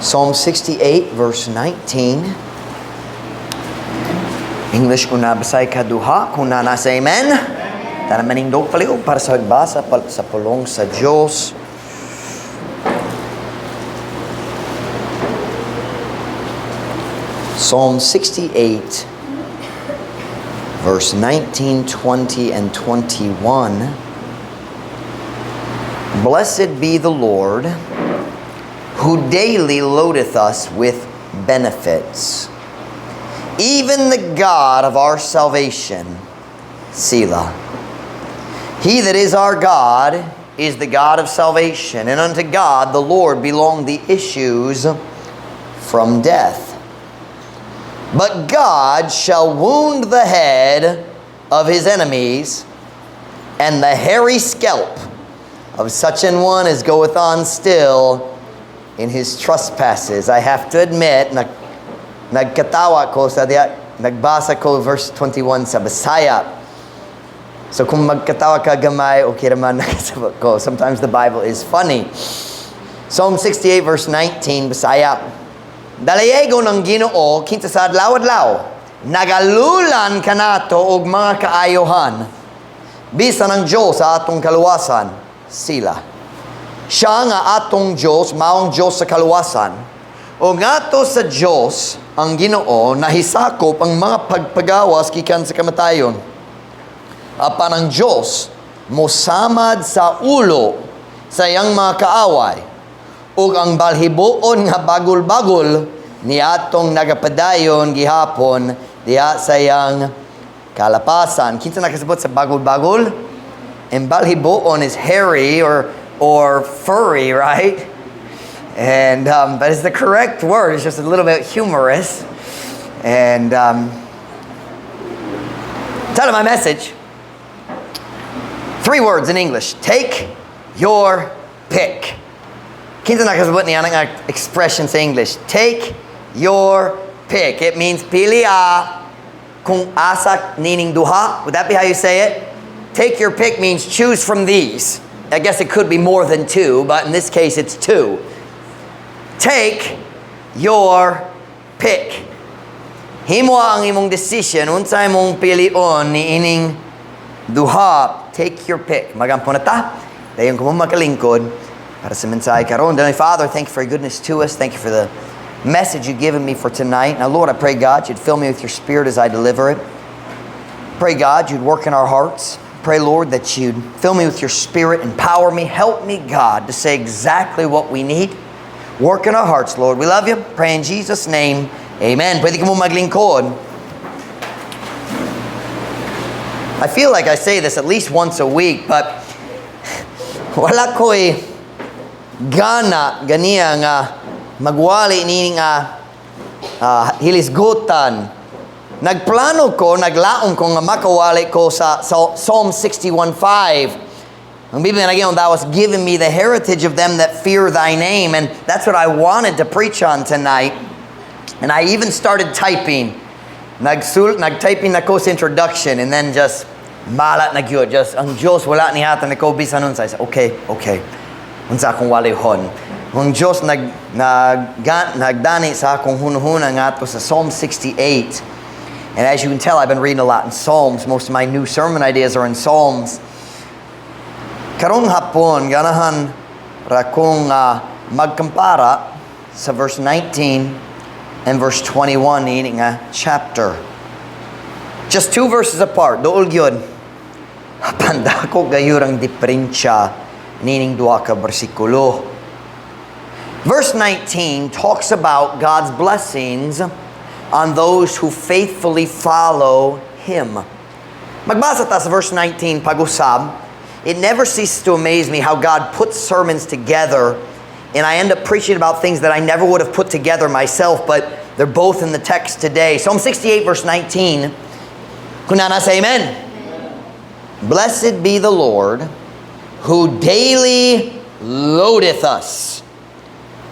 Psalm 68, verse 19. English una, Bisaya kaduha, kung naa na, say amen. Tanan manindog palihog para sa pagbasa sa pulong sa Diyos. Psalm 68, verse 19, 20, and 21. Blessed be the Lord, who daily loadeth us with benefits, even the God of our salvation, Selah. He that is our God is the God of salvation, and unto God the Lord belong the issues from death. But God shall wound the head of his enemies, and the hairy scalp of such an one as goeth on still in his trespasses. I have to admit, nagkatawa ko sa diya, nagbasa ko verse 21 sa Bisaya. So kung magkatawa ka gamay, okay naman nakasabot ko. Sometimes the Bible is funny. Psalm 68 verse 19, Bisaya. Dalaygon ang Ginoo kinsa sa adlaw-adlaw nagalulan kanato og mga kaayohan. Bisan ang Dios sa atong kaluwasan, Selah. Siya nga atong Dios, maong Dios sa kaluwasan. O ngadto sa Dios ang Ginoo nahisakop ang mga pagpagawas gikan sa kamatayon. Apan ang Dios mosamad sa ulo sa iyang mga kaaway ug ang balhiboon nga bagol-bagol ni atong nagapadayon gihapon diha sa iyang kalapasan. Kinsa nakasabot sa bagol-bagol? And balhiboon is hairy or furry, right? And but it's the correct word. It's just a little bit humorous. And title of my message, three words in English: "Take your pick." Kinsa nakasabot niya nga expression sa English? "Take your pick." It means pili kung asa nining duha. Would that be how you say it? "Take your pick" means choose from these. I guess it could be more than two, but in this case it's two. Take your pick. Himo ang imong decision unsa imong pilion ni ining duha. Take your pick. Magampo na ta. Dayon kamo makalingkod para sa mensahe karon. Heavenly Father, thank you for your goodness to us. Thank you for the message you've given me for tonight. Now, Lord, I pray, God, you'd fill me with your Spirit as I deliver it. Pray, God, you'd work in our hearts. Pray, Lord, that you'd fill me with your Spirit, empower me, help me, God, to say exactly what we need. Work in our hearts, Lord. We love you. Pray in Jesus' name. Amen. Pwede ka mo maglingkod. I feel like I say this at least once a week, but wala ko'y gana ganiya nga magwali ni nga hilisgutan. Nagplano ko, naglaom ko nga makawali ko sa Psalm 61:5. Ang Biblia nag-ingon, "Thou hast given me the heritage of them that fear thy name." And that's what I wanted to preach on tonight. And I even started typing. Nag-typing na ko sa introduction and then just malat na gyud. Just, ang Diyos wala nihatag nako bisan unsa. I said, Okay. Unsa akong walihon?" Ang Diyos nagdani sa akong hunahuna ngadto sa Psalm 68. And as you can tell, I've been reading a lot in Psalms. Most of my new sermon ideas are in Psalms. Karong hapon, ganahan ra kong magkampara sa verse 19 and verse 21 ni nga chapter. Just two verses apart, duol gyud. Pandako gayud ang diferensya nining duha ka bersikulo. Verse 19 talks about God's blessings on those who faithfully follow Him. Magbasa ta sa verse 19 pag-usab. It never ceases to amaze me how God puts sermons together, and I end up preaching about things that I never would have put together myself, but they're both in the text today. Psalm 68 verse 19. Kung naa na, say amen. Blessed be the Lord who daily loadeth us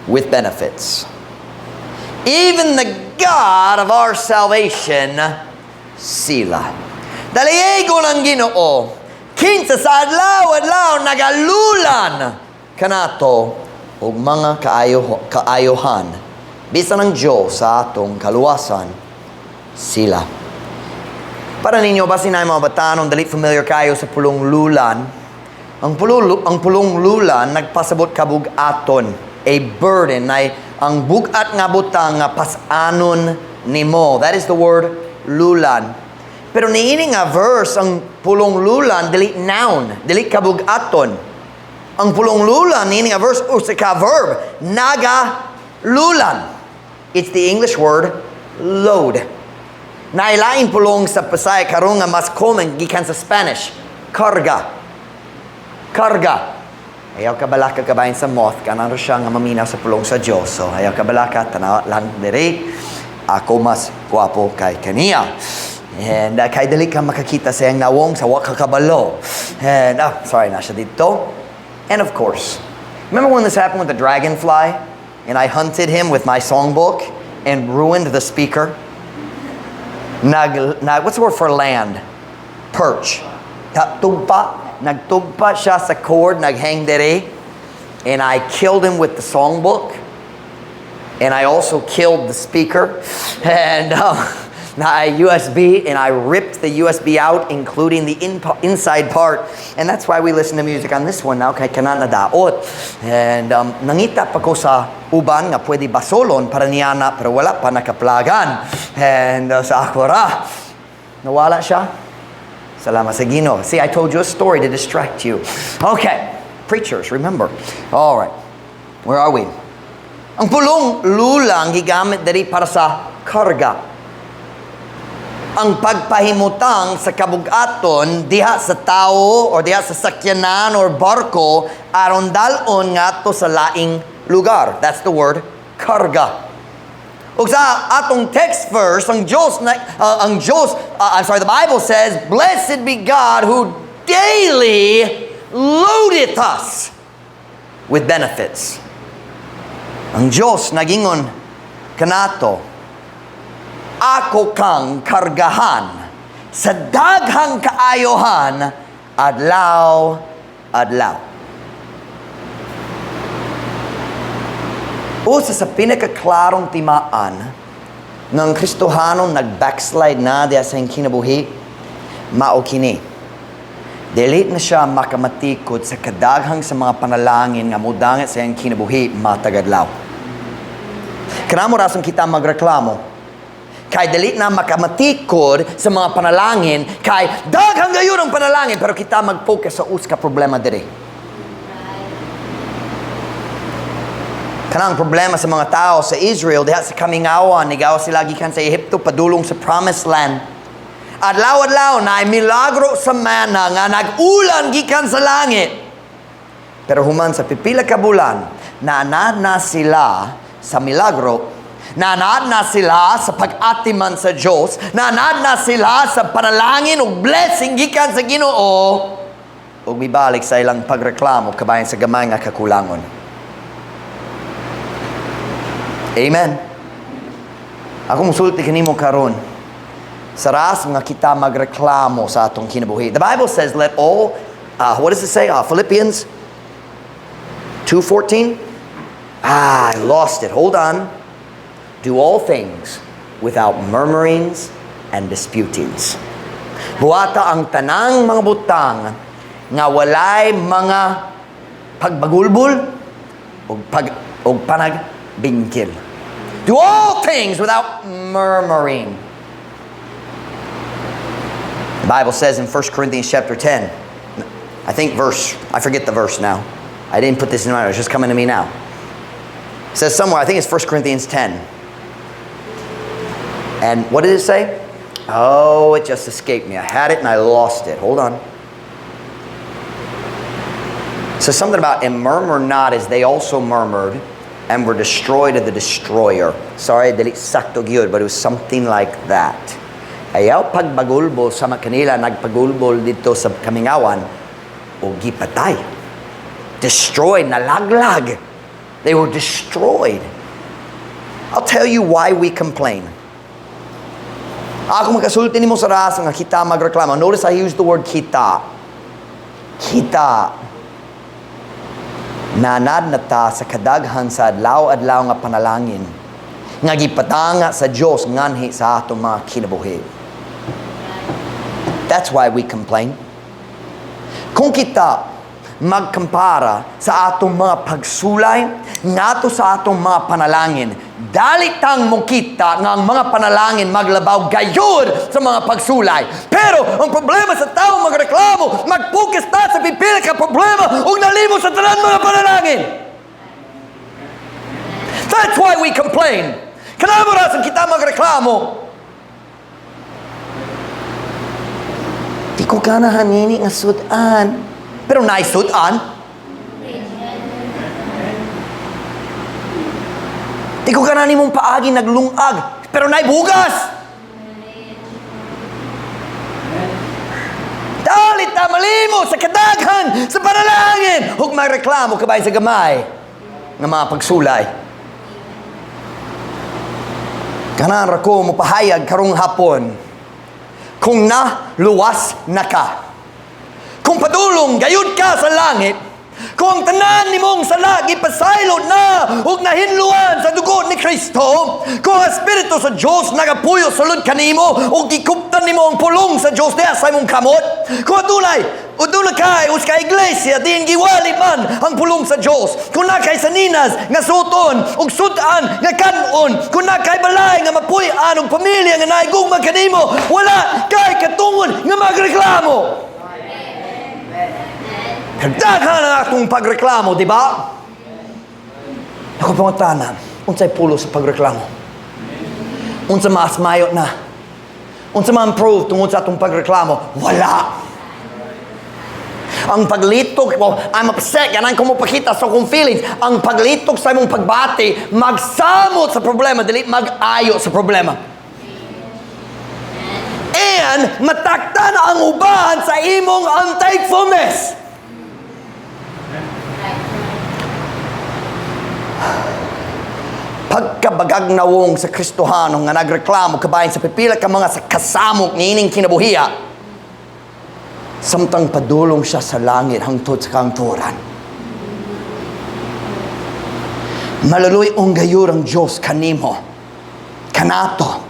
with benefits, even the God of our salvation, Selah. Dalaygon ang Ginoo, kinsa sa adlaw-adlaw nagalulan kanato ug mga kaayohan. Bisan ang Diyos sa atong kaluwasan sila. Para ninyo, basin na mga batanon, dali familiar kayo sa pulong lulan. Ang pulong lulan, nagpasabot kabug-aton, a burden, ay ang bugat nga butang nga pas-anon nimo. That is the word lulan. Pero niini nga verse, ang pulong lulan, dili noun, dili kabugaton. Ang pulong lulan, niini nga verse, usa ka verb, naga lulan. It's the English word "load." Nailain pulong sa Bisaya karon nga mas common gikan sa Spanish, karga. Karga. Ayaw ka balaka kabahin sa moth, kanang siya nga maminaw sa pulong sa Diyos. So, ayaw ka balaka, tanaw lang diri. Ako mas gwapo kay kaniya. And kay dali ka makakita sa iyang nawong sa wa ka kabalo. And, oh, sorry, na siya dito. And of course, remember when this happened with the dragonfly? And I hunted him with my songbook and ruined the speaker? Nag, what's the word for land? Perch. Tugpa. Nagtugpa siya sa cord, naghang dere. And I killed him with the songbook. And I also killed the speaker. And na USB, and I ripped the USB out, including the inside part. And that's why we listen to music on this one now, kay kana nadaot. And nangita pa ko sa uban nga pwede basolon para niana, pero wala pa nakaplagan. And sa ako ra, nawala siya. Salamat sa Ginoo. See, I told you a story to distract you. Okay, preachers, remember. All right, where are we? Ang pulong lulang gigamit diri para sa karga. Ang pagpahimutang sa kabugaton diha sa tao or diha sa sakyanan or barko aron dal-on ngadto sa laing lugar. That's the word karga. Ug sa atong text verse, ang Diyos, I'm sorry, the Bible says, "Blessed be God who daily loadeth us with benefits." Ang Diyos nagingon kanato, "Ako kang kargahan sa daghang kaayohan adlaw adlaw." Usa sa pinakaklarong timaan ng Kristohanong nag-backslide na diya sa iyang kinabuhi, mao kini. Dili na siya makamatikod sa kadaghang sa mga panalangin nga mudangat sa iyang kinabuhi matag adlaw. Kanamo rason kita magreklamo. Kay dili na makamatikod sa mga panalangin, kay daghang gayon ang panalangin, pero kita mag-focus sa usa ka problema diri. Kanang problema sa mga tao sa Israel diha sa kamingawan, nigawas sila gikan sa Ehipto padulong sa Promised Land. Adlaw-adlaw na milagro sa mana nga nag-ulan gikan sa langit. Pero human sa pipila ka bulan, naanad na sila sa milagro, naanad na sila sa pag-atiman sa Diyos, naanad na sila sa panalangin ug blessing gikan sa Ginoo, ug mibalik sa ilang pagreklamo kabahin sa gamay nga kakulangon. Amen. Ako musulti kanimo karon. Sa ras nga kita magreklamo sa atong kinabuhi. The Bible says, let all, what does it say? Philippians 2:14? Ah, I lost it. Hold on. "Do all things without murmurings and disputings." Buhata ang tanang mga butang nga walay mga pagbagulbul o panagbingkil. Do all things without murmuring. The Bible says in 1 Corinthians chapter 10, I think verse, I forget the verse now. I didn't put this in my, it's just coming to me now. It says somewhere, I think it's 1 Corinthians 10. And what did it say? Oh, it just escaped me. I had it and I lost it. Hold on. It says something about, "And murmur not as they also murmured and were destroyed of the destroyer." Sorry, dili sakto gyud, but it was something like that. Ayaw pagbagulbol sama kanila nagpagulbol dito sa kamingawan o gipatay. Destroyed, nalaglag. They were destroyed. I'll tell you why we complain. Ako makasulti nimo sa rasa nga kita magreklamo. Notice I use the word "kita." Kita. Naanad na ta sa kadaghan sa adlaw-adlaw nga panalangin nga gipatanga sa Dios nganhi sa atong mga kinabuhi. That's why we complain. Kung kita magkumpara sa atong mga pagsulay ngadto sa atong mga panalangin, dali tang mokita nga ang mga panalangin maglabaw gayud sa mga pagsulay. Pero ang problema sa tao magreklamo, mag-focus ta sa pipila ka problema ug nalimot sa tanan mga panalangin. That's why we complain. Kanamo rason kita magreklamo. Di ko ganahan nini nga sudan. Pero naay sudan. Di ko ganahan nimong paagi naglungag. Pero naay bugas. Dali ta malimot sa kadaghan sa panalangin. Ug magreklamo kabay sa gamay nga mga pagsulay. Ganahan ra ko mopahayag karong hapon. Kung naluwas na ka, kung padulong gayud ka sa langit, kung ang tanan nimong sala gipasaylo na ug nahinluan sa dugo ni Kristo, kung ang Espiritu sa Dios nagapuyo sulod kanimo ug gikuptan nimo ang pulong sa Dios diha sa imong kamot, kung aduna kay usa ka iglesia diin giwali man ang pulong sa Dios, kung naa kay saninas nga suoton ug sud-an nga kan-on, kung naa kay balay nga mapuy-an ug pamilya nga naay gugma kanimo, wala kay katungod nga magreklamo. Daghan ang atong pagreklamo, di ba? Ako pangutana, unsay pulos sa pagreklamo? Unsa mas mayo na? Unsa ma-improve tungod sa atong pagreklamo? Wala! Ang paglitok, well, I'm upset, ganahan ko mopakita sa akong feelings. Ang paglitok sa imong pagbati, magsamot sa problema, dili mag-ayo sa problema. And mataktan ang uban sa imong unthankfulness. Pagkabagag nawong sa Kristohano nga nagreklamo kabahin sa pipila ka mga sa kasamok niining kinabuhiya, samtang padulong siya sa langit hangtod sa kangturan. Maluluy-ong gayud ang Diyos kanimo, kanato.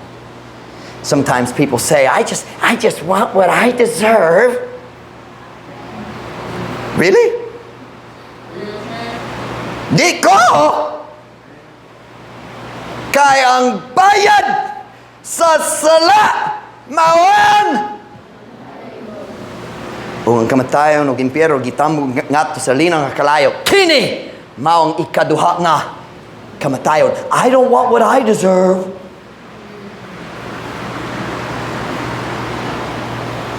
Sometimes people say, I just want what I deserve. Really? Di ko! Kay ang bayad sa sala mao ang ug ang kamatayon ug impyerno gitambog ngadto sa linang nga kalayo. Kini mao ang ikaduha nga kamatayon. I don't want what I deserve.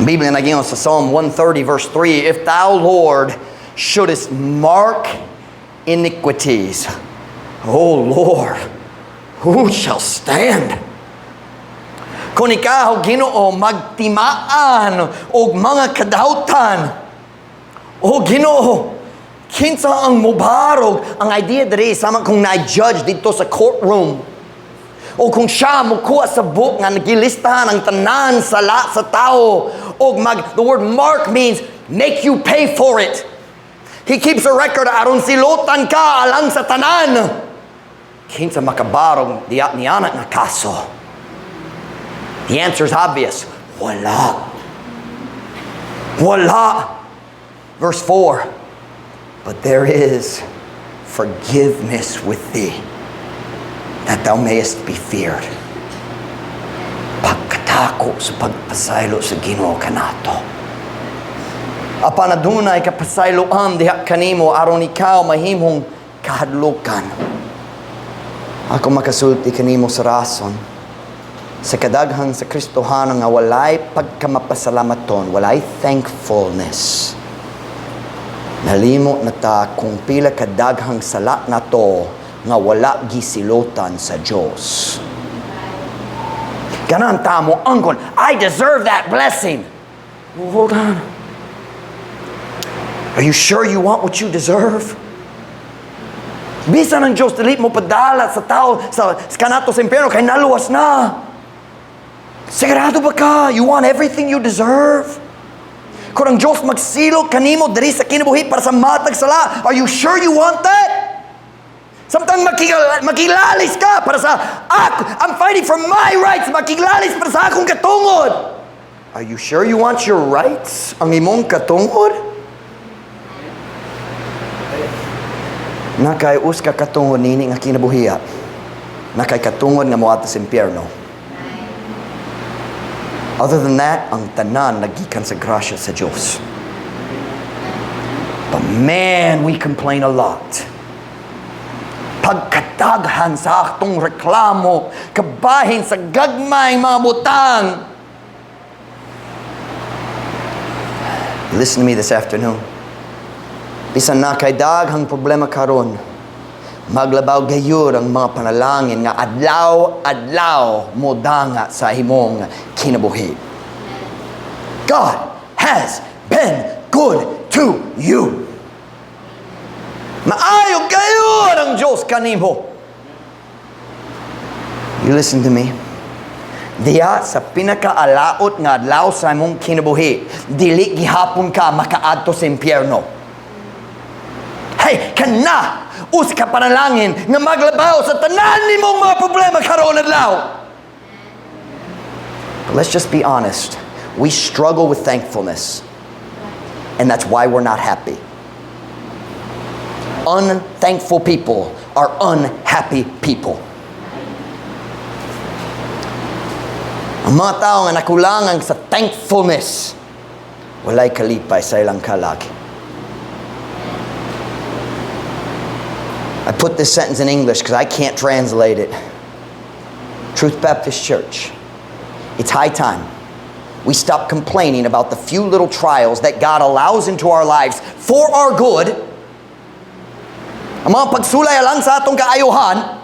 Ang Biblia nagingon sa Psalm 130 verse 3, if thou, Lord, shouldest mark iniquities, O Lord, who shall stand? Kung ikaw, Ginoo, magtimaan og mga kadautan, o Ginoo, kinsa ang mobarog? Ang idea diri, sama kung na-judge dito sa courtroom, o kung siya mukuha sa book nga nagilistahan ang tanan sala sa tao, og mag, the word mark means make you pay for it. He keeps a record aron silutan ka alang sa tanan. Kinsa makabarog diya niana nga kaso? The answer is obvious. Wala. Wala. Verse 4. But there is forgiveness with thee, that thou mayest be feared. Pagkatako sa pagpasaylo sa Ginoo kanato. Apan adunay kapasayloan diha kanimo aron ikaw mahimong kahadlukan. Ako makasulti kanimo sa rason sa kadaghan sa Kristohanon nga walay pagkamapasalamaton, walay thankfulness. Nalimot na ta kung pila kadaghang sala nato nga wala gisilotan sa Dios. Ganahan ta mo angkon, I deserve that blessing. Well, hold on. Are you sure you want what you deserve? Bisan ang Diyos, dili mo padala sa tao, sa kanato sa impyerno, kay naluwas na. Sigurado ba ka? You want everything you deserve? Kung ang Diyos magsilot kanimo diri sa kinabuhi para sa matag sala, are you sure you want that? Samtang makilalis ka para sa ako, I'm fighting for my rights, makilalis para sa akong katungod. Are you sure you want your rights? Ang imong katungod? Nakay us ka katungod nini nga kinabuhiya. Nakay katungod nga moadto sa impyerno. Other than that, ang tanan nagikan sa grasya sa Diyos. But man, we complain a lot. Pagkadaghan sa atong reklamo, kabahin sa gagmay mga butang. Listen to me this afternoon. Bisan na kay daghang problema karon, maglabaw gayud ang mga panalangin nga adlaw-adlaw modanga sa imong kinabuhi. God has been good to you. Maayo gayud ang Diyos kanimo. You listen to me. Diya sa pinakaalaot nga adlaw sa imong kinabuhi, dili gihapon ka makaadto sa impyerno. Hey, kana us ka panalangin nga maglabaw sa tanan nimong mga problema karon adlaw. But let's just be honest. We struggle with thankfulness. And that's why we're not happy. Unthankful people are unhappy people. Ang mga tao nga nakulangan sa thankfulness, walay kalipay sa ilang kalag. I put this sentence in English because I can't translate it. Truth Baptist Church, it's high time we stop complaining about the few little trials that God allows into our lives for our good. Ang mga pagsulay lang sa atong kaayuhan,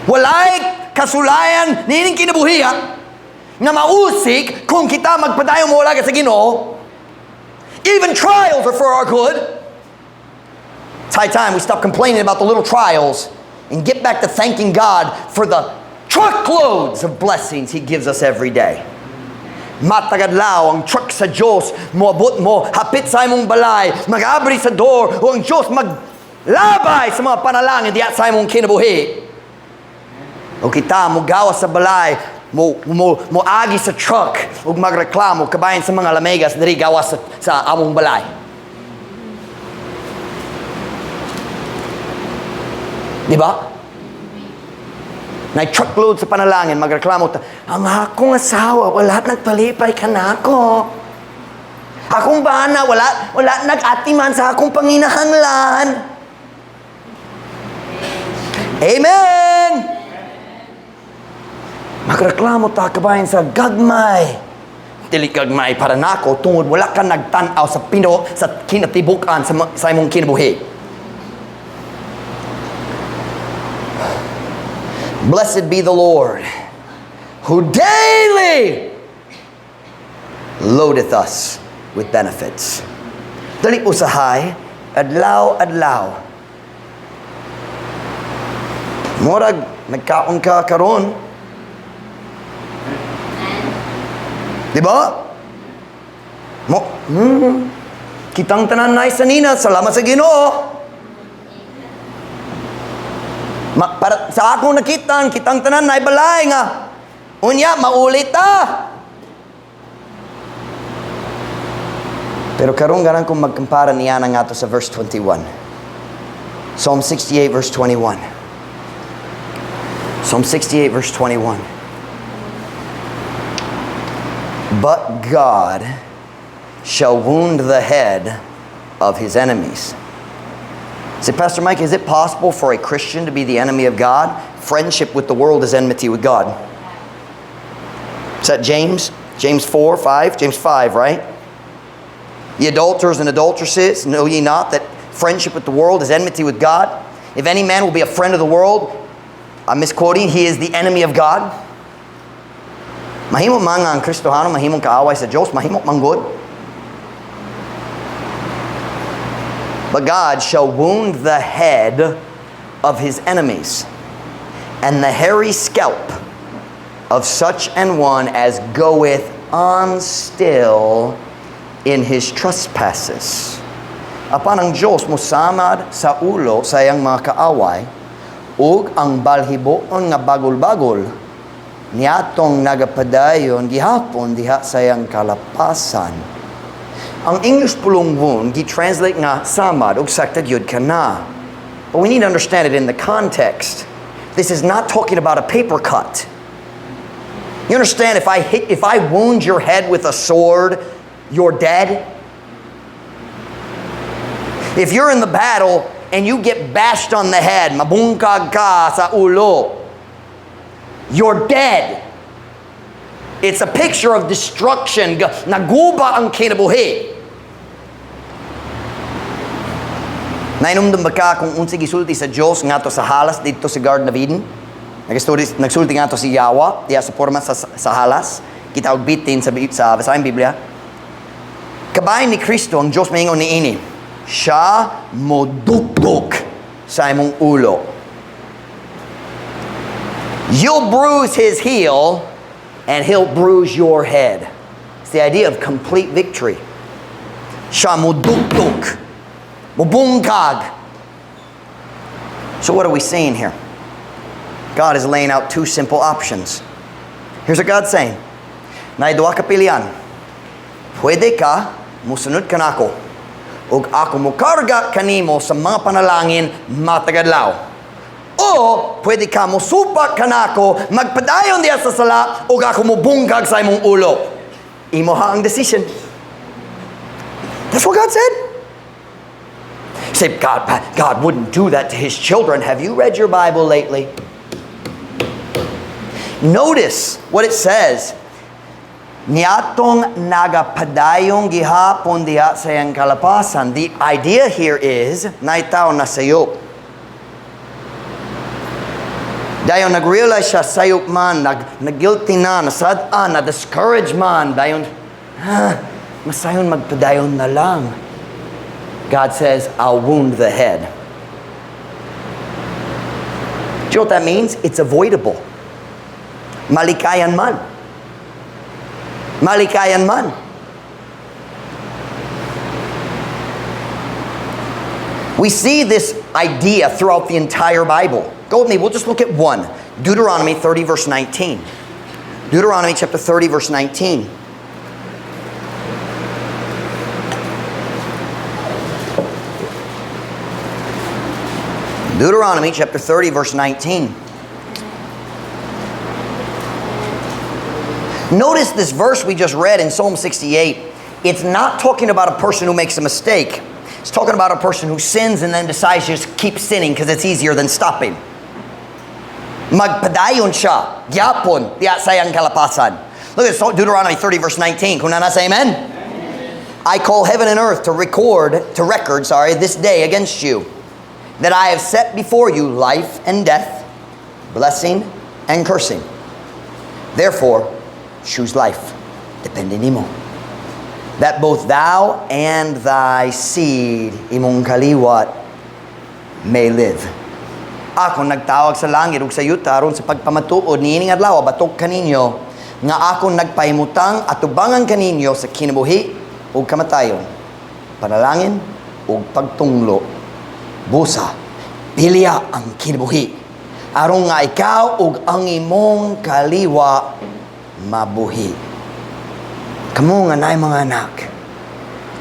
walay kasulayan nining kinabuhiya nga mausik kung kita magpadayon mo sa Ginoo. Even trials are for our good. It's high time we stop complaining about the little trials and get back to thanking God for the truckloads of blessings He gives us every day. Matagadlaw ang truck sa Diyos, moabot mo, hapit sa imong balay, mag-abri sa door, o ang Diyos maglabay sa mga panalangin diya sa imong kinabuhi. O kita, mogawas sa balay, mo agi sa truck, ug magreklamo, kabayan sa mga lamegas, diri gawas sa among balay. Di ba? Nay truckload sa panalangin, magreklamo ta, ang akong asawa, wala nagpalipay ka na ako. Akong bana, wala nag-atiman sa akong panginahanglan. Amen! Magreklamo ta kabayan sa gagmay. Dili gagmay para nako tungod wala ka nagtan-aw sa pino sa kinatibukan sa imong kinabuhi. Blessed be the Lord who daily loadeth us with benefits. Dali usahay, adlaw-adlaw. Murag nagkaon ka karon. Diba? Kitang tanan na sa nina, salamat sa Ginoo. Para sa akong nakita, kitang tanan na balay nga. Unya, maulit ta. Pero karon garan kong magkumpara niya na nga to sa verse 21. Psalm 68 verse 21. Psalm 68 verse 21. But God shall wound the head of his enemies. Say, Pastor Mike, is it possible for a Christian to be the enemy of God? Friendship with the world is enmity with God. Is that James? James 4, 5? James 5, right? Ye adulterers and adulteresses, know ye not that friendship with the world is enmity with God? If any man will be a friend of the world, I'm misquoting, he is the enemy of God. Mahimo man nga ang Kristohano, mahimong kaaway sa Diyos, mahimo manggod. But God shall wound the head of his enemies, and the hairy scalp of such an one as goeth on still in his trespasses. Apan ang Diyos mosamad sa ulo sa iyang mga kaaway ug ang balhiboon nga bagol-bagol niatong nagapadayon gihapon diha sa iyang kalapasan. Ang English pulong "wound" gi-translate nga "samad" ug sakto gyud kana. But we need to understand it in the context. This is not talking about a paper cut. You understand, if I wound your head with a sword, you're dead? If you're in the battle and you get bashed on the head, mabungkag ka sa ulo, you're dead. It's a picture of destruction. Naguba ang kinabuhi. Nainumdum ba ka kung unsa gisulti sa Dios ngadto sa halas didto sa Garden of Eden? Nagsulti ngadto si Yawa diya sa porma sa halas. Kita og bitin sa Visayang Biblia. Kabahin ni Kristo, ang Diyos maingon niini, siya modukdok sa imong ulo. You'll bruise his heel and he'll bruise your head. It's the idea of complete victory. Siya modukdok, mubungkag. So what are we seeing here? God is laying out two simple options. Here's what God's saying. Naay duha ka pilian. Pwede ka musunod kanako ug ako mukarga kanimo sa mga panalangin matag adlaw. O pwede ka musupak kanako, magpadayon diya sa sala ug ako mubungkag sa imong ulo. Imo ha ang decision. That's what God said. You say, God wouldn't do that to his children. Have you read your Bible lately? Notice what it says. Niatong nagapadayong gihapon diha sa iyang kalapasan. The idea here is, naay tao na sayop. Dayon nag-realize siya sayop man, nag-guilty na, nasad-an, na-discourage man. Dayon, ha, masayon magpadayon na lang. God says, "I'll wound the head." Do you know what that means? It's avoidable. Malikayan man. Malikayan man. We see this idea throughout the entire Bible. Go with me, we'll just look at one. Deuteronomy 30, verse 19. Deuteronomy chapter 30, verse 19. Deuteronomy chapter 30, verse 19. Notice this verse we just read in Psalm 68. It's not talking about a person who makes a mistake. It's talking about a person who sins and then decides to just keep sinning because it's easier than stopping. Magpadayon siya, gyapon, diya sa iyang kalapasan. Look at Deuteronomy 30 verse 19. Kung naa na, say amen. I call heaven and earth to record, sorry, this day against you, that I have set before you life and death, blessing and cursing. Therefore, choose life. Depende nimo. That both thou and thy seed, imong kaliwat, may live. Ako nagtawag sa langit ug sa yuta aron sa pagpamatuod niining adlaw batok kaninyo nga ako nagpahimutang atubangan kaninyo sa kinabuhi ug kamatayon, panalangin ug pagtunglo. Busa, pilia ang kinabuhi aron nga ikaw ug ang imong kaliwa mabuhi. Kamo nga naay mga anak,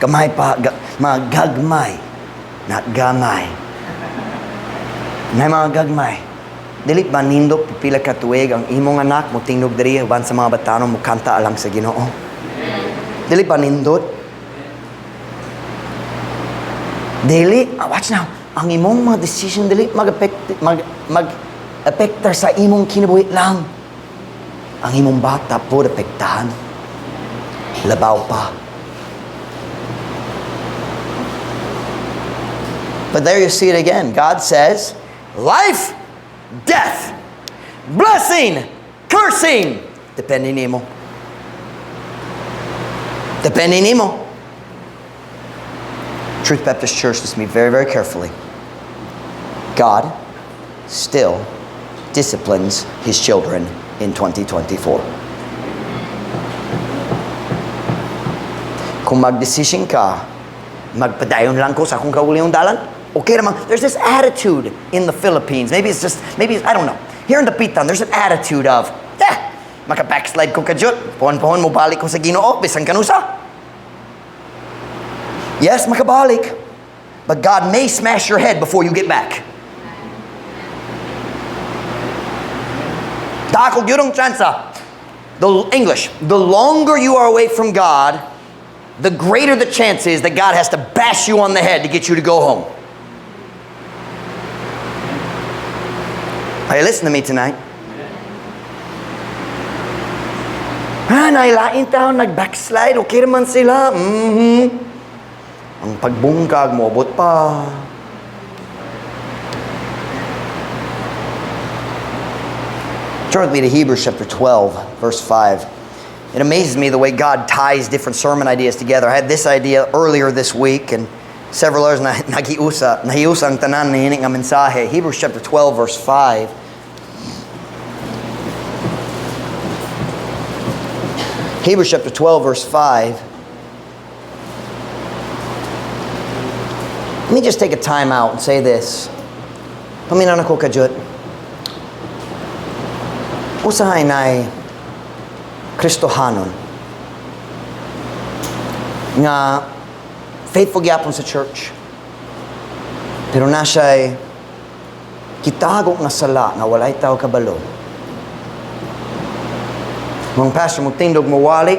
gamay pa, mga gagmay, not gamay. Naay mga gagmay. Dili ba nindot pipila ka tuig ang imong anak mo tingog diri uban sa mga batanon mo kanta alang sa Ginoo? Dili ba nindot? Dili, watch now, ang imong mga decision dili mag-affect mag mag-apektar sa imong kinabuhi lang. Ang imong bata po apektahan. Labaw pa. But there you see it again. God says, life, death, blessing, cursing. Depende nimo. Depende nimo. Truth Baptist Church, listen to me very, very carefully. God still disciplines his children in 2024. Kung mag-decision ka, magpadayon lang ko sa akong kaugalingong dalan, okay naman. There's this attitude in the Philippines. Maybe it's just, maybe, it's, I don't know. Here in Dapitan, there's an attitude of, "Eh, maka-backslide ko kadyot. Pohon-pohon mo balik ko sa Ginoo, bisan kanusa." Yes, makabalik. But God may smash your head before you get back. Dako gyud ang chance. The English, the longer you are away from God, the greater the chance is that God has to bash you on the head to get you to go home. Are you listening to me tonight? Ah, nailain tao, nag-backslide, okay naman sila. Ang pagbungkag, moabot pa. Turn with me to Hebrews chapter 12, verse 5. It amazes me the way God ties different sermon ideas together. I had this idea earlier this week, and several others na nagiusa, nahiusa ang tanan ni nga mensahe. Hebrews chapter 12, verse 5. Hebrews chapter 12, verse 5. Let me just take a time out and say this. Paminaw ko kadyot. Usahay na'y Kristohanon nga faithful gyapon sa church, pero na siya'y kitago nga sala nga walay tao kabalo. Mga pastor mo tindog mo wali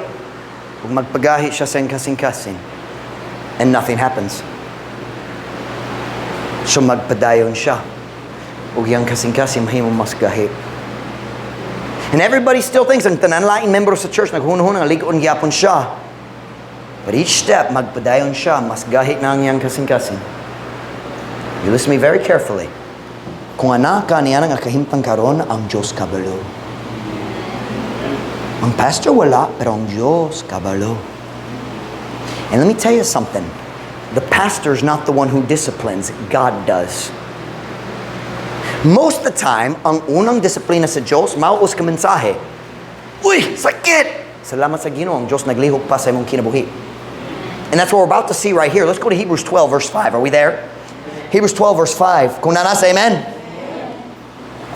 ug magpagahi siya sa kasing-kasing, and nothing happens. So magpadayon siya ug iyang kasing-kasing mahimo mas gahi. And everybody still thinks, ang tanan laing membro sa church, naghunahuna nga lig-on gyapon siya. But each step, magpadayon siya, mas gahi na ang iyang kasing-kasing. You listen to me very carefully. Kung anak ka niya nga kahimtang karon, ang Diyos kabalo. Ang pastor wala, pero ang Diyos kabalo. And let me tell you something. The pastor's not the one who disciplines. God does. Most of the time, ang unang disiplina sa Diyos, mauus ka mensahe. Uy, sakit! Salamat sa Ginoo, ang Diyos naglihok pa sa imong kinabuhi. And that's what we're about to see right here. Let's go to Hebrews 12, verse 5. Are we there? Hebrews 12, verse 5. Kung nana, say amen.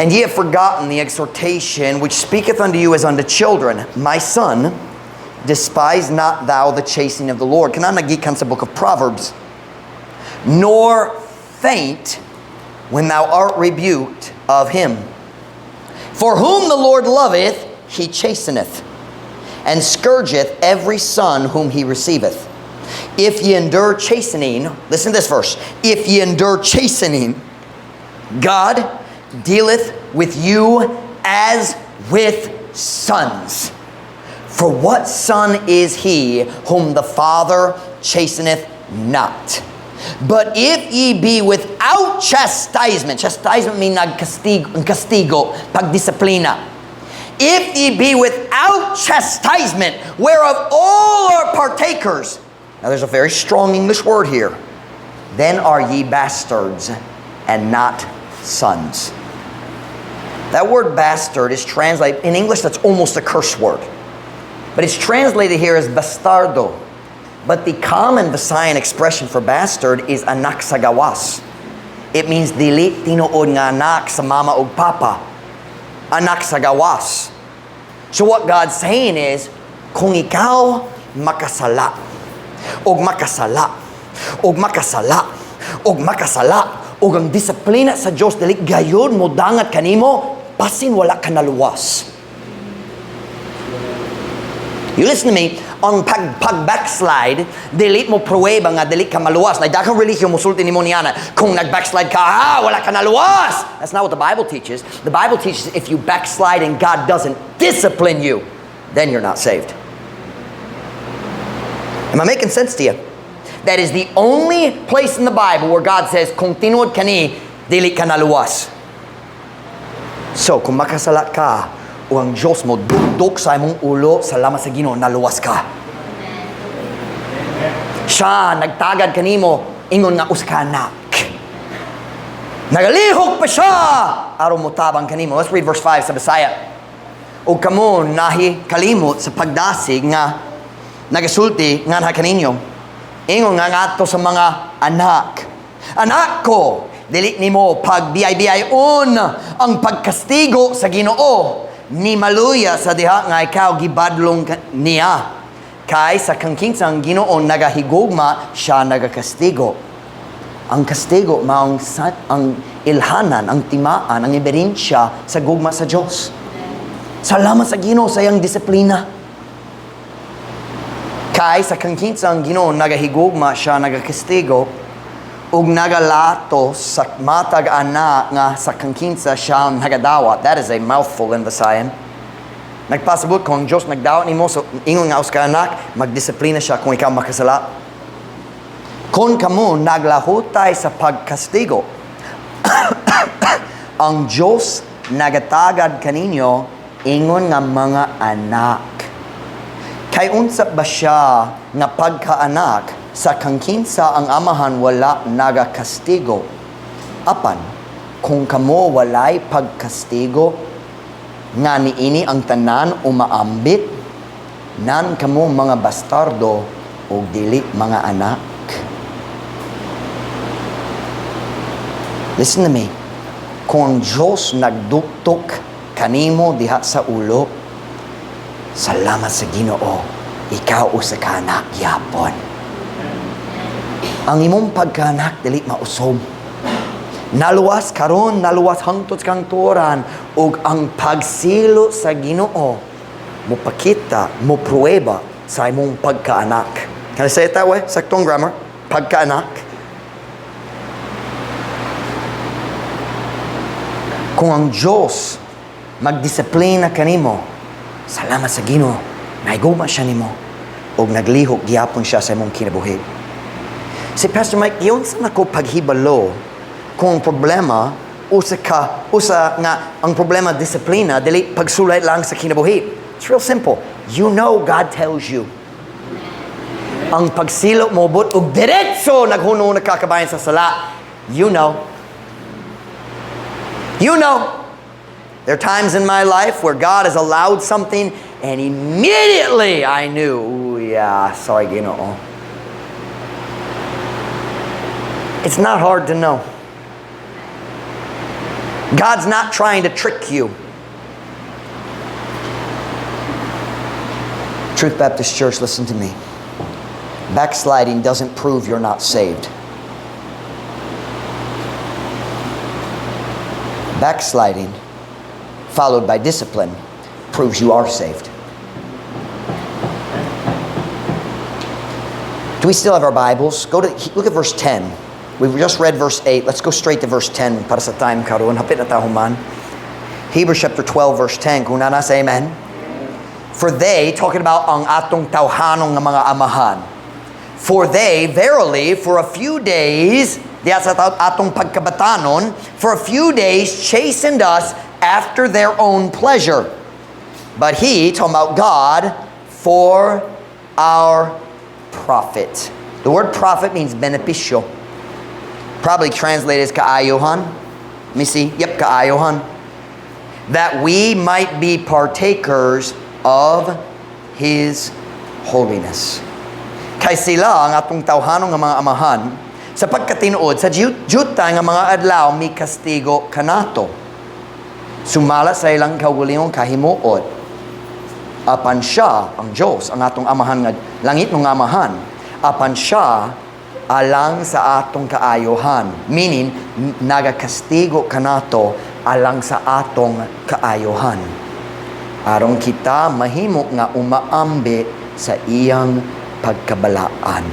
And ye have forgotten the exhortation which speaketh unto you as unto children. My son, despise not thou the chastening of the Lord. Kana nagikan sa book of Proverbs. Nor faint when thou art rebuked of him. For whom the Lord loveth, he chasteneth, and scourgeth every son whom he receiveth. If ye endure chastening, listen to this verse, if ye endure chastening, God dealeth with you as with sons. For what son is he whom the Father chasteneth not? But if ye be without chastisement, chastisement means nagkastigo, pagdisiplina. If ye be without chastisement, whereof all are partakers. Now there's a very strong English word here. Then are ye bastards and not sons. That word bastard is translated, in English that's almost a curse word. But it's translated here as bastardo. But the common Visayan expression for bastard is anak sa gawas. It means dili tinuod nga anak sa mama ug papa. Anak sa gawas. So what God's saying is, kung ikaw makasala, og makasala, og makasala, og makasala, og ang disiplina sa Diyos dili gayon mo dangat kanimo, basin wala ka naluwas. You listen to me, ang pag-backslide, dili mo pruweba nga dili ka maluwas. Like, daghang relihiyon musulti nimo niana, kung nag-backslide ka, wala ka naluwas. That's not what the Bible teaches. The Bible teaches if you backslide and God doesn't discipline you, then you're not saved. Am I making sense to you? That is the only place in the Bible where God says, kung tinuod ka ni, dili ka naluwas. So, kung makasala ka, o ang Diyos mo dukduk sa imong ulo, salamat sa Ginoo, naluwas ka. Siya, nagtagad kanimo, ingon nga usa ka anak. Nagalihok pa siya, aron motabang kanimo. Let's read verse 5 sa Bisaya. O kamo nahi kalimot sa pagdasig nga Nagasulti nganha kaninyo. Ingon nga ngadto sa mga anak. "Anak ko, dili nimo pagbiyay-biyayon ang pagkastigo sa Ginoo, ni maluya sa diha nga ikaw gibadlong niya. Kay sa kang kinsa ang Ginoo nagahigugma, siya nagakastigo." Ang kastigo maong ang ilhanan, ang timaan, ang ebidensya sa gugma sa Dios. Salamat sa Ginoo sa iyang disiplina. Kay sa kang kinsa ang Ginoo nagahigugma, siya nagakastigo ug nagalatos sa matag anak nga sa kang kinsa siya nagadawat. That is a mouthful in Visayan. Nagpasabot kung ang Diyos nagdawat nimo, so ingon nga usa ka anak, magdisiplina siya kung ikaw makasala. Kung kamo naglahutay sa pagkastigo, ang Diyos nagatagad kaninyo ingon nga mga anak. Kay unsa ba siya nga pagkaanak sa kang kinsa ang amahan wala nagakastigo? Apan, kung kamo walay pagkastigo, nga niini ang tanan umaambit, nan kamo mga bastardo ug dili mga anak. Listen to me. Kung ang Diyos nagduktok kanimo diha sa ulo, salamat sa Ginoo, ikaw usa ka anak gyapon. Ang imong pagkaanak dili mausob. Naluwas karon, naluwas hangtod sa kangtuoran, ug ang pagsilo sa Ginoo mopakita, mo pruweba sa imong pagkaanak. Can I say it that way? Saktong grammar. Pagkaanak. Kung ang Diyos magdisiplina kanimo, salamat sa Ginoo, naigugma siya nimo ug naglihok gihapon siya sa imong kinabuhi. Si Pastor Mike, giunsa nako paghibalo kung ang problema usa ka usa nga ang problema disiplina, dili pagsulay lang sa kinabuhi? It's real simple. You know God tells you. Ang pagsilo mo but og diretso naghuno nakakabayan sa sala. You know. You know. There are times in my life where God has allowed something and immediately I knew, "Ooh, yeah, sorry, Ginoo." It's not hard to know. God's not trying to trick you. Truth Baptist Church, listen to me. Backsliding doesn't prove you're not saved. Backsliding, followed by discipline, proves you are saved. Do we still have our Bibles? Go to look at verse 10. We've just read verse 8. Let's go straight to verse 10 para sa time karon. Hapit na ta human. Hebrews chapter 12 verse 10. Kung naa na, say amen. For they, talking about ang atong tawhanong nga mga amahan. For they, verily, for a few days, diya sa atong pagkabatanon, for a few days chastened us after their own pleasure. But he, talking about God, for our profit. The word "profit" means benepisyo. Probably translated as kaayohan. Let me see. Yep, kaayohan. That we might be partakers of His holiness. Kay sila, ang atong tawhanong nga mga amahan, sa pagkatinuod, sa juta nga mga adlaw, mi kastigo kanato sumala sa ilang kaugalingong kahimuot. Apan siya, ang Diyos, ang atong amahan nga langit ng amahan, apan siya alang sa atong kaayohan. Meaning, nagakastigo kanato alang sa atong kaayohan. Aron kita mahimo nga umaambi sa iyang pagkabalaan.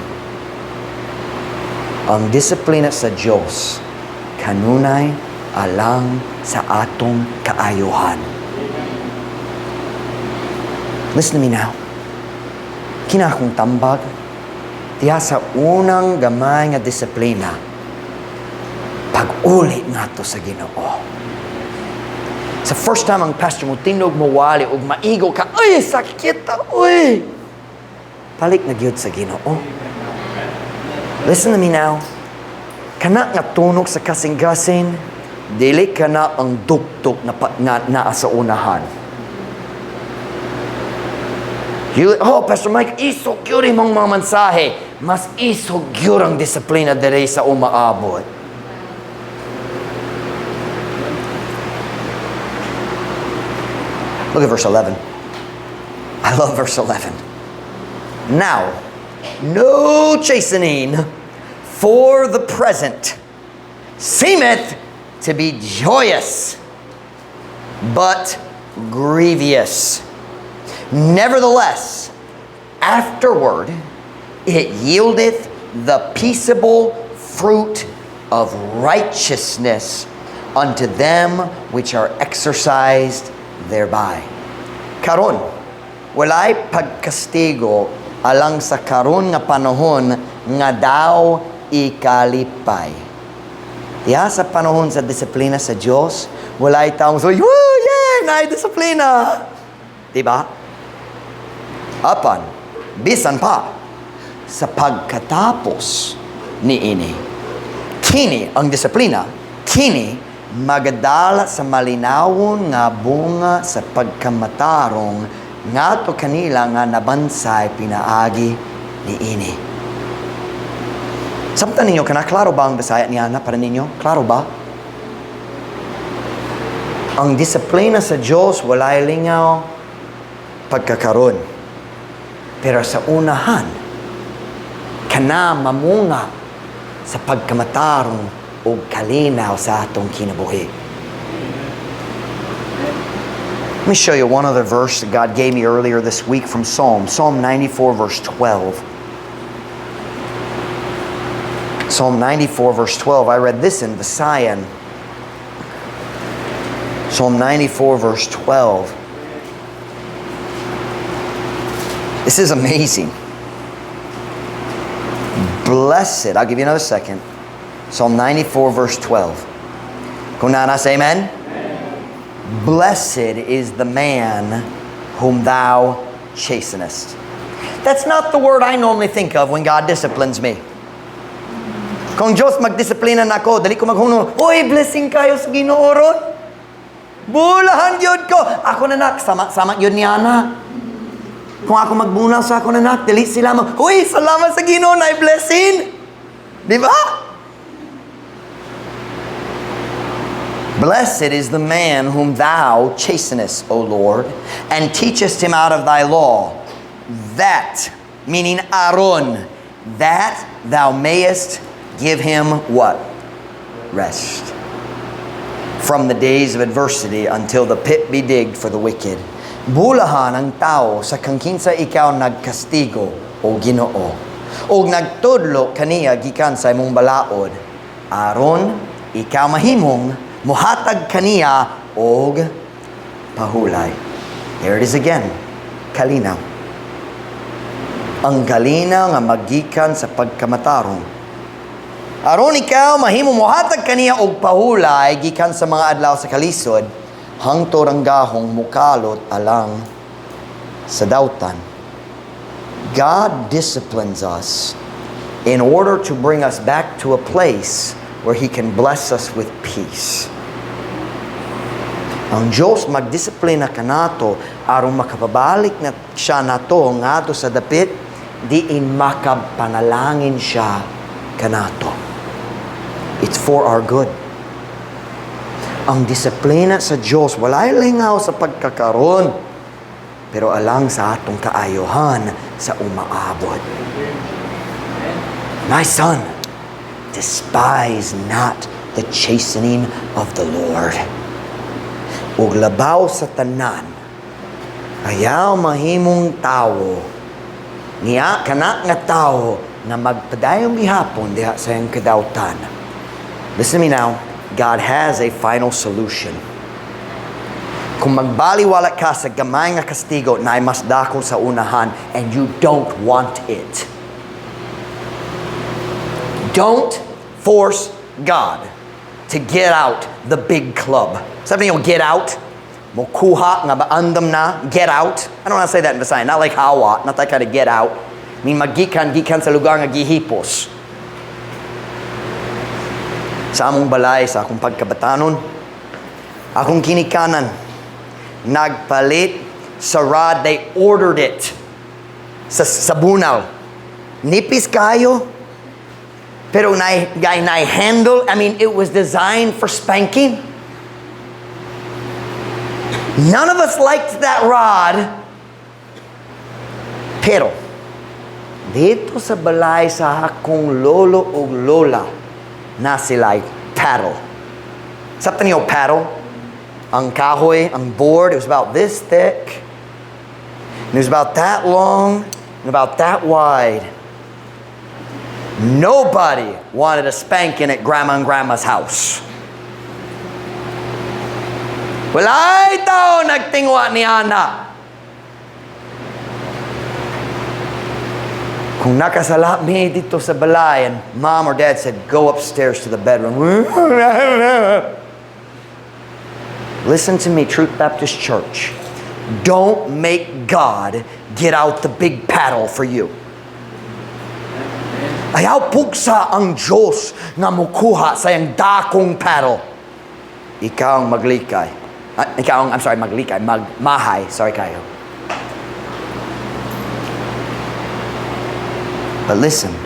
Ang disiplina sa Diyos kanunay alang sa atong kaayohan. Listen to me now. Kini akong tambag, diha sa unang gamay nga disiplina, pag-uli nato sa Ginoo. Sa first time ang pastor mo tindog mo wali ug maigo ka, "Ay, sakit ta, uy!" Balik na gyud sa Ginoo. Listen to me now. Kana nga tunog sa kasing-gasin, dili kana ang duktok na, nga naa sa unahan. You, "Oh, Pastor Mike, isog gyud imong mga mensahe." Mas isog gyud ang disiplina diri sa umaabot. Look at verse 11. I love verse 11. "Now, no chastening for the present seemeth to be joyous, but grievous. Nevertheless, afterward it yieldeth the peaceable fruit of righteousness unto them which are exercised thereby." Karon, walay pagkastigo alang sa karon nga panahon nga daw ikalipay. Diya sa panahon sa disiplina sa Diyos, walay taong so, "Woo, yeah, naay disiplina." Diba? Apan, bisan pa, sa pagkatapos ni ini, kini ang disiplina, kini magadala sa malinawon nga bunga sa pagkamatarong ngadto kanila nga nabansay pinaagi ni ini. Samtan ninyo, kana klaro ba ang Bisaya niya na para ninyo? Klaro ba? Ang disiplina sa Diyos, walay lingaw pagkakaron. Pero sa unahan, kana mamunga sa pagkamatarong o kalinaw sa atong kinabuhi. Let me show you one other verse that God gave me earlier this week from Psalm. Psalm 94, verse 12. Psalm 94, verse 12. I read this in Visayan. Psalm 94, verse 12. This is amazing. Blessed, I'll give you another second. Psalm 94, verse 12. Kung naa na, say amen. "Blessed is the man whom thou chastenest." That's not the word I normally think of when God disciplines me. Kung Diyos magdisiplina nako, dali ko maghunong, "Uy, blessing kayo sa Ginoo ron. Bulahan gyud ko. Ako nanak, sama-sama gyud niya na." Kung ako magbunal sa ako nanak, dili sila mag, "Uy, salamat sa Ginoo na blessing." Di ba? "Blessed is the man whom thou chastenest, O Lord, and teachest him out of thy law, that," meaning aron, "that thou mayest give him" what? "Rest. From the days of adversity until the pit be digged for the wicked." Bulahan ang tao sa kang kinsa ikaw nagkastigo, o Ginoo, og nagtudlo kaniya gikan sa imong balaod, aron ikaw mahimong muhatag kaniya og pahulay. There it is again. Kalinaw. Ang kalinaw nga magikan sa pagkamatarong. Aron ikaw mahimo mohatag kaniya og pahulay gikan sa mga adlaw sa kalisod hangtod ang gahong mukalot alang sa dautan. God disciplines us in order to bring us back to a place where He can bless us with peace. Ang Diyos magdisiplina kanato aron makapabalik na siya nato ngadto sa dapit diin makapanalangin siya kanato. It's for our good. Ang disiplina sa Diyos walay lingaw sa pagkakaron, pero alang sa atong kaayohan sa umaabot. "My son, despise not the chastening of the Lord." Ug labaw sa tanan, ayaw mahimong tawo niya kana nga tawo nga magpadayong gihapon diha sa iyang kadautan. Listen to me now. God has a final solution. Kung magbaliwala ka sa gamay nga kastigo na ay mas dako sa unahan and you don't want it. Don't force God to get out the big club. Sabi niyo, "Get out." Mokuha nga baandam na, get out. I don't want to say that in Visayan, not like hawa, not that kind of get out. I mean, magikan, gikan sa lugar nga gihipos. Sa among balay, sa akong pagkabatanon, akong kinikanan, nagpalit sa rod, they ordered it. Sa bunal. Nipis kaayo. Pero na handle, I mean, it was designed for spanking. None of us liked that rod. Pero, didto sa balay sa akong lolo o lola, naa sila'y paddle. Sabtan niyo paddle? Ang kahoy, ang board, it was about this thick. And it was about that long and about that wide. Nobody wanted a spanking at Grandma and Grandma's house. Walay tao nagtingwa niana. Kung nakasala mi didto sa balay and Mom or Dad said, "Go upstairs to the bedroom." Listen to me, Truth Baptist Church. Don't make God get out the big paddle for you. Ayaw pugsa ang Diyos nga mukuha sa iyang dakong paddle. Ikaw ang maglikay. Ah, ikaw ang, I'm sorry, maglikay, magmahay. Sorry kaayo. But listen,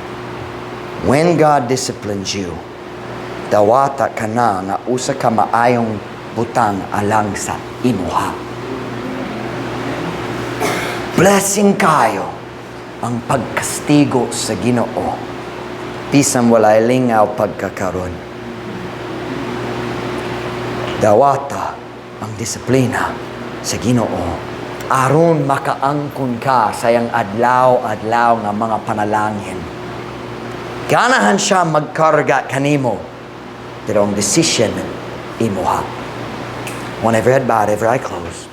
when God disciplines you, dawata kana nga usa ka maayong butang alang sa imuha. Blessing kaayo ang pagkastigo sa Ginoo. Bisan walay lingaw pagkakaron. Dawata ang disiplina sa Ginoo aron makaangkon ka sa iyang adlaw-adlaw nga mga panalangin. Ganahan siya magkarga kanimo, pero ang decision imuha. One every head bowed, every eye closed.